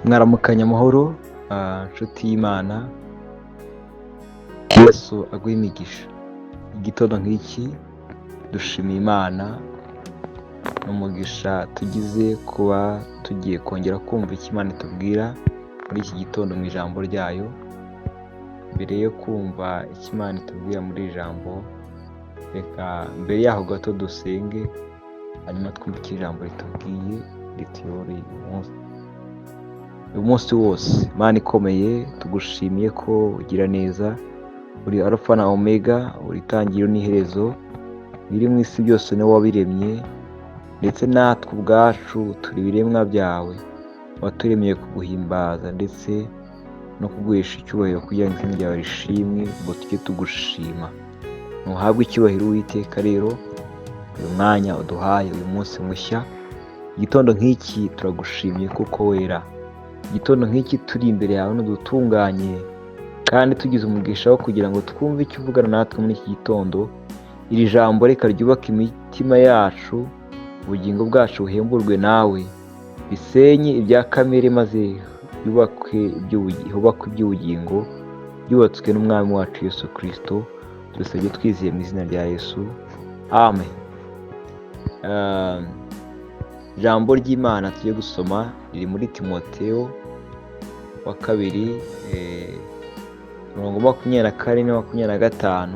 Mwaramukanye amahoro nshuti y'Imana, Yesu aguhe imigisha. Igitondo nk'iki dushimiye Imana n'umugisha tugize kuba tugiye kongera kumva icyo Imana itubwira muri iki gitondo mu ijambo ryayo. Mbere yo kumva icyo Imana itubwira muri iri jambo, reka mbere yaho gato dusenge, hanyuma twumve icyo ijambo ritubwiye rituyobore uyu munsi wose. Imana ikomeye, tugushimiye ko ugira neza, uri Alpha na Omega, uri itangiriro n'iherezo, ibiri mu isi byose ni wowe wabiremye, ndetse natwe ubwacu turi ibiremwa byawe, waturemeye kuguhimbaza ndetse no kuguhesha icyubahiro kugira ngo izina ryawe rishimwe, ngo tujye tugushima. Ntuhabwe icyubahiro Uwiteka rero, uyu mwanya uduhaye, uyu munsi mushya, igitondo nk'iki turagushimye kuko wera. Igitondo nk'iki turi imbere yawe n'udutunganye kandi tugize umugisha wo kugira ngo twumve icyo uvugana natwe muri iki gitondo. Iri jambo reka ryubake imitima yacu, ubugingo bwacu buhemburwe nawe, bisenye ibya kamere maze hubakwe iby'ubugingo byubatswe n'Umwami wacu Yesu Kirisito. Tubisabye twizeye mu izina rya Yesu, amen. Ijambo ry'Imana tugiye gusoma riri muri Timoteyo wa kabiri, 24 na 25.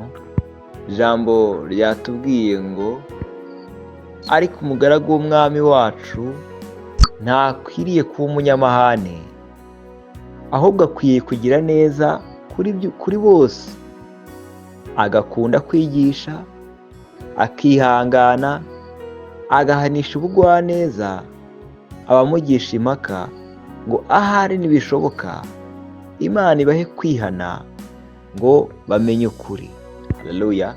Ijambo ryatubwiye ngo: "Ariko umugaragu w'Umwami wacu ntakwiriye kuba umunyamahane, ahubwo akwiye kugira neza kuri bose, agakunda kwigisha, akihangana, agahanisha ubugwaneza abamugisha impaka, ngo ahari nibishoboka Imana ibahe kwihana ngo bamenye ukuri." Haleluya,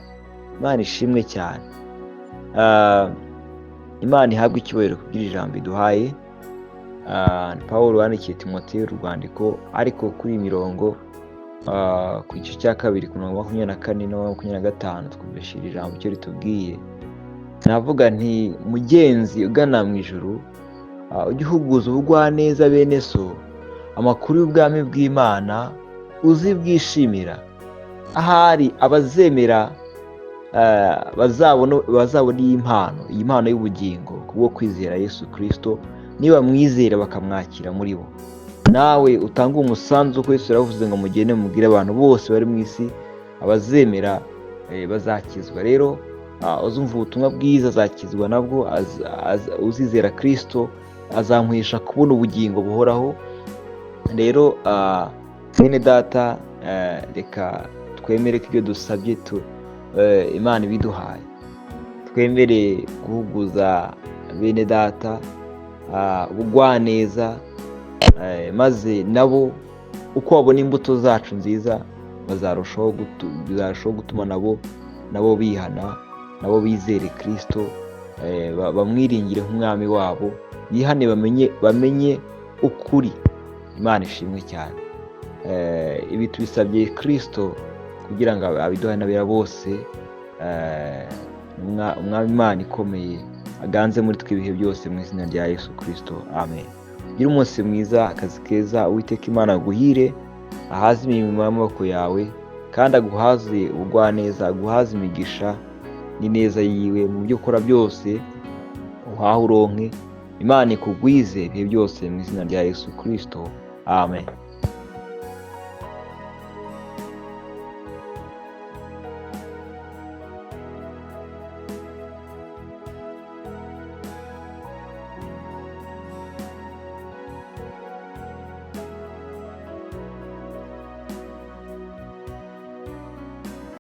Imana ishimwe cyane. Imana ihabwe icyubahiro kubw'iri jambo iduhaye. Paul wandikiye Timoteyo urwandiko, ariko kuri iyi mirongo, ku gice cya kabiri, ku mirongo 24 na 25, twumvishe iri jambo icyo ritubwiye. Navuga nti: "Mugenzi ugana mu ijuru, ujye uhuguza ubugwaneza bene so amakuru y'ubwami bw'Imana uzibwishimira, ahari abazemera bazabona iyi mpano y'ubugingo kubwo kwizera Yesu Kirisito, niba mwizera bakamwakira muri bo." Nawe utange umusanzu, kuko Yesu yaravuze ngo: "Mugende mubwire abantu bose bari mu isi, abazemera bazakizwa." Rero uzumva ubutumwa bwiza azakizwa nabwo, uzizera Kirisito azamuhesha kubona ubugingo buhoraho. Rero mwene data, reka twemere ko ibyo dusabye Imana ibiduhaye, twemere guhuguza bene data ubugwaneza, maze nabo uko babona imbuto zacu nziza bizarushaho gutuma nabo bihana, nabo bizere Kirisito, bamwiringire nk'umwami wabo, bihane, bamenye ukuri. Imana ishimwe cyane. Ibi tubisabye Kirisito kugira ngo abiduhe n'abera bose. Umwami Imana ikomeye aganze muri twe ibihe byose, mu izina rya Yesu Kirisito, amen. Ugire umunsi mwiza, akazi keza. Uwiteka Imana aguhire, ahaze imirimo y'amaboko yawe, kandi aguhaze ubugwaneza, aguhaze imigisha n'ineza yiwe mu byo ukora byose, uhahe uronke. Imana ikugwize ibihe byose mu izina rya Yesu Kirisito, amen.